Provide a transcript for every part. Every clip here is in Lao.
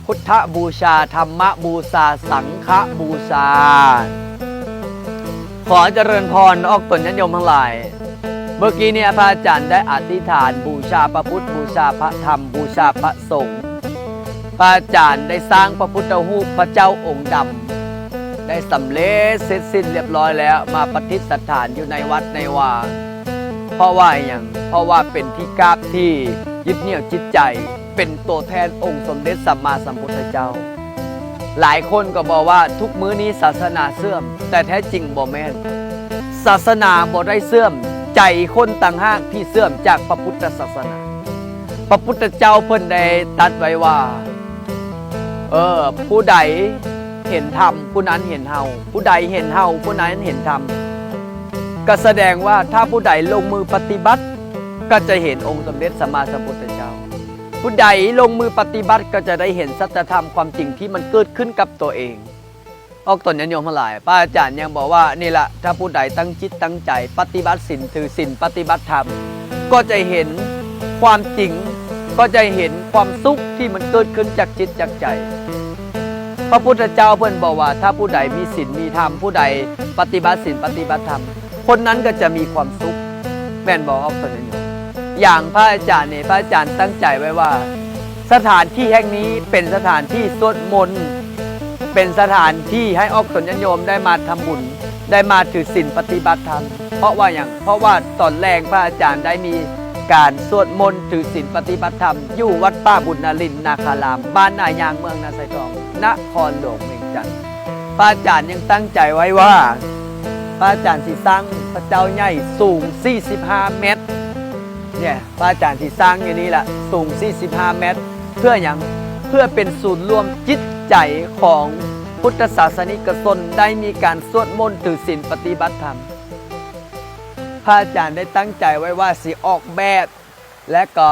ພຸດທະບູຊາ, ທຳມະບູຊາ, ສັງຄະບູຊາ. ຂໍຈະເລີນພອນອອກຕົນຍາດໂຍມທັງຫຼາຍ. ເມື່ອກີ້ນີ້ພະອາຈານໄດ້ອະທິຖານບູຊາພະພຸດ, ບູຊາພະທຳ, ບູຊາພະສົງ. ພະອາຈານໄດ້ສ້າງພະພຸດທະຮູບພະເຈົ້າອົງດຳ ໄດ້ສຳເລັດເສັດສິ້ນລຽບຮ້ອຍແລ້ວ ມາປະດິດສະຖານຢູ່ໃນວັດໃນວາ. ເພາະວ່າຫຍັງ? ເພາະວ່າເປັນທີ່ກາບທີ່ຍຶດໜຽວຈິດໃຈ ເປັນຕົວແທນອົງສົມເດັດສຳມາສຳພຸດທະເຈົ້າ. ຫຼາຍຄົນກໍບອກວ່າທຸກມື້ນີ້ສາສະໜາເສື່ອມ, ແຕ່ແທ້ຈິງບໍ່ແມ່ນ. ສາສະໜາບໍ່ໄດ້ເສື່ອມ, ໃຈຄົນຕ່າງຫາກທີ່ເສື່ອມຈາກພະພຸດທະສາສະໜາ. ພະພຸດທະເຈົ້າເພິ່ນໄດ້ຕັດໄວ້ວ່າ ເອີ ຜູ້ໃດເຫັນທຳ ຜູ້ນັ້ນເຫັນເຮົາ, ຜູ້ໃດເຫັນເຮົາ ຜູ້ນັ້ນເຫັນທຳ. ກໍສະແດງວ່າຖ້າຜູ້ໃດລົງມືປະຕິບັດ ກໍຈະເຫັນອົງສົມເດັດສຳມາສຳພຸດທະເຈົ້າ. ຜູ້ໃດລົງມືປະຕິບັດກໍຈະໄດ້ເຫັນສັດຈະທຳຄວາມຈິງທີ່ມັນເກີດຂຶ້ນກັບຕົວເອງ. ອອກຕົນຍາດໂຍມທັງຫຼາຍ, ພະອາຈານຍັງບອກວ່າ ນີ້ລະ ຖ້າຜູ້ໃດຕັ້ງຈິດຕັ້ງໃຈປະຕິບັດສິນ, ຖືສິນ, ປະຕິບັດທຳ ກໍຈະເຫັນຄວາມຈິງ, ກໍຈະເຫັນຄວາມສຸກທີ່ມັນເກີດຂຶ້ນຈາກຈິດຈາກໃຈ. ພະພຸດທະເຈົ້າເພິ່ນບອກວ່າ ຖ້າຜູ້ໃດມີສິນມີທຳ, ຜູ້ໃດປະຕິບັດສິນປະຕິບັດທຳ ຄົນນັ້ນກໍຈະມີຄວາມສຸກ. ແມ່ນບໍ່? ອອກຕົນຍາດໂຍມ. ຢ່າງພະອາຈານນີ້ ພະອາຈານຕັ້ງໃຈໄວ້ວ່າ ສະຖານທີ່ແຫ່ງນີ້ເປັນສະຖານທີ່ສວດມົນ, ເປັນສະຖານທີ່ໃຫ້ອອກຕົນຍາດໂຍມໄດ້ມາທຳບຸນ, ໄດ້ມາຖືສິນປະຕິບັດທຳ. ເພາະວ່າຫຍັງ? ເພາະວ່າຕອນແລງພະອາຈານໄດ້ມີການສວດມົນຖືສິນປະຕິບັດທຳ ຢູ່ວັດປ່າບຸນນະລິນນາຄາລາມ ບ້ານນາຍາງ ເມືອງນາຊາຍທອງ ນະຄອນຫຼວງວຽງຈັນ. ພະອາຈານຍັງຕັ້ງໃຈໄວ້ວ່າ ພະອາຈານຊິສ້າງພະເຈົ້າໃຫຍ່ສູງສີ່ສິບຫ້າແມັດ. ເນຍ ພະອາຈານຊິສ້າງຢູ່ນີ້ລະ ສູງສີ່ສິບຫ້າແມັດ. ເພື່ອຫຍັງ? ເພື່ອເປັນສູນລວມຈິດໃຈຂອງພຸດທະສາສະນິກະຊົນ ໄດ້ມີການສວດມົນຖືສິນປະຕິບັດທຳ. ພະອາຈານໄດ້ຕັ້ງໃຈໄວ້ວ່າຊິອອກແບບ ແລະກໍ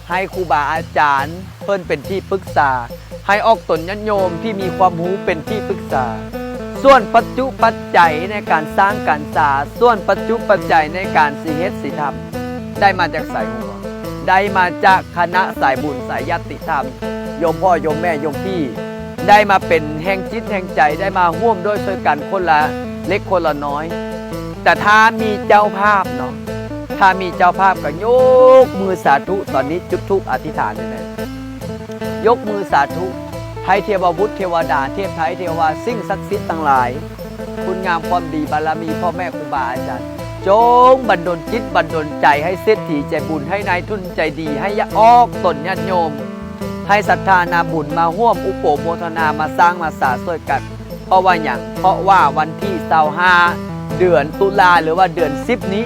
ໃຫ້ຄູບາອາຈານເພິ່ນເປັນທີ່ປຶກສາ, ໃຫ້ອອກຕົນຍາດໂຍມທີ່ມີຄວາມຮູ້ເປັນທີ່ປຶກສາ. ສ່ວນປັດຈຸປັດໄຈໃນການສ້າງການສາ, ສ່ວນປັດຈຸປັດໄຈໃນການຊິເຮັດຊິທຳ ໄດ້ມາຈາກໃສຮູ້ບໍ່? ໄດ້ມາຈາກຄະນະສາຍບຸນສາຍຍາດຕິທຳ, ໂຍມພໍ່ໂຍມແມ່ໂຍມພີ່ ໄດ້ມາເປັນແຮງຈິດແຮງໃຈ, ໄດ້ມາຮ່ວມດ້ວຍຊ່ວຍກັນຄົນລະເລັກຄົນລະນ້ອຍ. ແຕ່ຖ້າມີເຈົ້າພາບເນາະ, ຖ້າມີເຈົ້າພາບກໍຍົກມືສາທຸ, ຕອນນີ້ຈຸດທູບອະທິຖານນີ້ແຫຼະ, ຍົກມືສາທຸ ໃຫ້ເທວະບຸດເທວະດາ, ເທບໄທເທວາ, ສິ່ງສັກສິດທັງຫຼາຍ, ຄຸນງາມຄວາມດີບາລະມີພໍ່ແມ່ຄູບາອາຈານ ຈົ່ງບັນດົນຈິດບັນດົນໃຈໃຫ້ເສດຖີໃຈບຸນ, ໃຫ້ນາຍທຶນໃຈດີ, ໃຫ້ອອກຕົນຍາດໂຍມ, ໃຫ້ສັດທານາບຸນມາຮ່ວມອຸໂປໂມທະນາ, ມາສ້າງມາສາຊ່ວຍກັນ. ເພາະວ່າຫຍັງ? ເພາະວ່າວັນທີຊາວຫ້າ ເດືອນຕຸລາ ຫຼືວ່າເດືອນສິບນີ້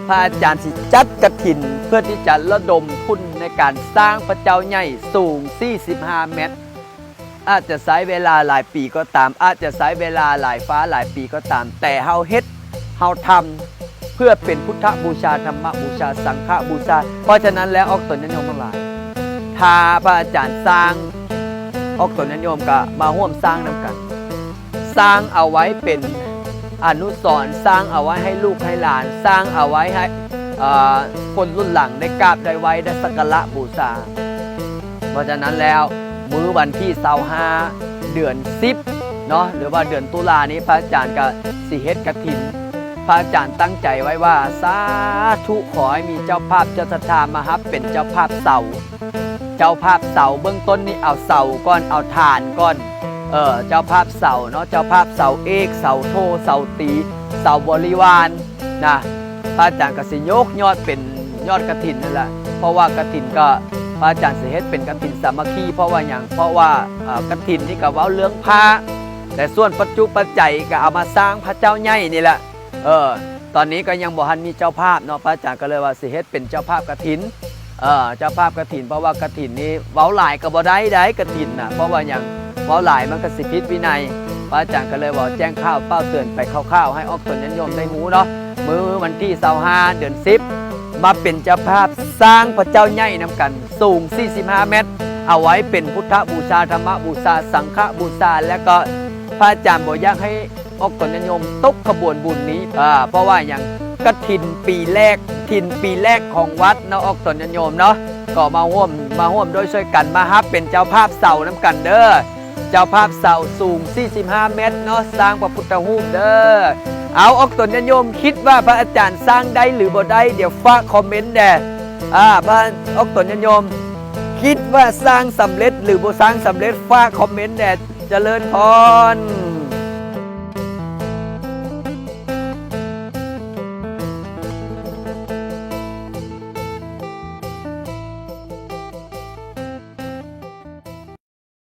ພະອາຈານຊິຈັດກະຖິນ ເພື່ອທີ່ຈະລະດົມທຶນໃນການສ້າງພະເຈົ້າໃຫຍ່ສູງສີ່ສິບຫ້າແມັດ. ອາດຈະໃຊ້ເວລາຫຼາຍປີກໍຕາມ, ອາດຈະໃຊ້ເວລາຫຼາຍຟ້າຫຼາຍປີກໍຕາມ, ແຕ່ເຮົາເຮັດ ເຮົາທຳ ເພື່ອເປັນພຸດທະບູຊາ, ທຳມະບູຊາ, ສັງຄະບູຊາ. ເພາະສະນັ້ນແລ້ວ ອອກຕົນຍາດໂຍມທັງຫຼາຍ, ຖ້າພະອາຈານສ້າງ, ອອກຕົນຍາດໂຍມກໍມາຮ່ວມສ້າງນຳກັນ. ສ້າງເອົາໄວ້ເປັນອະນຸສອນ, ສ້າງເອົາໄວ້ໃຫ້ລູກໃຫ້ຫຼານ, ສ້າງເອົາໄວ້ໃຫ້ ເອີ ຄົນລຸ້ນຫຼັງໄດ້ກາບໄດ້ໄຫວ້ ໄດ້ສັກກາລະບູຊາ. ເພາະສະນັ້ນແລ້ວ ມື້ວັນທີຊາວຫ້າ ເດືອນສິບເນາະ ຫຼືວ່າເດືອນຕຸລານີ້ ພະອາຈານກໍຊິເຮັດກະຖິນ. ພະອາຈານຕັ້ງໃຈໄວ້ວ່າ ສາທຸ ຂໍໃຫ້ມີເຈົ້າພາບເຈົ້າສັດທາມາຮັບເປັນເຈົ້າພາບເສົາ. ເຈົ້າພາບເສົາ ເບື້ອງຕົ້ນນີ້ເອົາເສົາກ່ອນ ເອົາຖານກ່ອນ. ເອີ ເຈົ້າພາບເສົາເນາະ, ເຈົ້າພາບເສົາເອກ ເສົາໂທ ເສົາຕີ ເສົາບໍລິວານນະ. ພະອາຈານກໍຊິຍົກຍອດເປັນຍອດກະຖິນນັ້ນແຫຼະ, ເພາະວ່າກະຖິນກໍ ພະອາຈານຊິເຮັດເປັນກະຖິນສາມັກຄີ. ເພາະວ່າຫຍັງ? ເພາະວ່າ ເອີ ກະຖິນນີ້ກໍເວົ້າເລື່ອງພະ, ແຕ່ສ່ວນປັດຈຸປັດໄຈກໍເອົາມາສ້າງພະເຈົ້າໃຫຍ່ນີ້ແຫຼະ. ເອີ ຕອນນີ້ກໍຍັງບໍ່ທັນມີເຈົ້າພາບເນາະ, ພະອາຈານກໍເລີຍວ່າຊິເຮັດເປັນເຈົ້າພາບກະຖິນ. ເອີ ເຈົ້າພາບກະຖິນ ເພາະວ່າກະຖິນນີ້ເວົ້າຫຼາຍກໍບໍ່ໄດ້ໃດ໋ ກະຖິນນະ. ເພາະວ່າຫຍັງ? ເວົ້າຫຼາຍມັນກໍຊິຜິດວິໄນ. ພະອາຈານກໍເລີຍເວົ້າແຈ້ງຂ່າວເປົ່າເຕືອນໄປຄ່າວໆ ໃຫ້ອອກຕົນຍາດໂຍມໄດ້ຮູ້ເນາະ. ມື້ວັນທີຊາວຫ້າ ເດືອນສິບ ມາເປັນເຈົ້າພາບສ້າງພະເຈົ້າໃຫຍ່ນຳກັນ ສູງສີ່ສິບຫ້າແມັດ, ເອົາໄວ້ເປັນພຸດທະບູຊາ, ທຳມະບູຊາ, ສັງຄະບູຊາ. ແລ້ວກໍພະອາຈານບໍ່ຢາກໃຫ້ ອອກຕົນຍາດໂຍມຕົກຂະບວນບຸນນີ້ ເພາະວ່າຫຍັງ? ກະຖິນປີແລກ, ກະຖິນປີແລກຂອງວັດເນາະ ອອກຕົນຍາດໂຍມເນາະ. ກໍມາຮ່ວມ ມາຮ່ວມດ້ວຍຊ່ວຍກັນ ມາຮັບເປັນເຈົ້າພາບເສົານຳກັນເດີ້. ເຈົ້າພາບເສົາສູງສີ່ສິບຫ້າແມັດເນາະ ສ້າງພະພຸດທະຮູບເດີ້. ເອົາ ອອກຕົນຍາດໂຍມ ຄິດວ່າພະອາຈານສ້າງໄດ້ຫຼືບໍ່ໄດ້ ດຽວຝາກຄອມເມັນແດ່. ອາ ພະ ອອກຕົນຍາດໂຍມ ຄິດວ່າສ້າງສຳເລັດຫຼືບໍ່ສ້າງສຳເລັດ ຝາກຄອມເມັນແດ່. ຈະເລີນພອນ.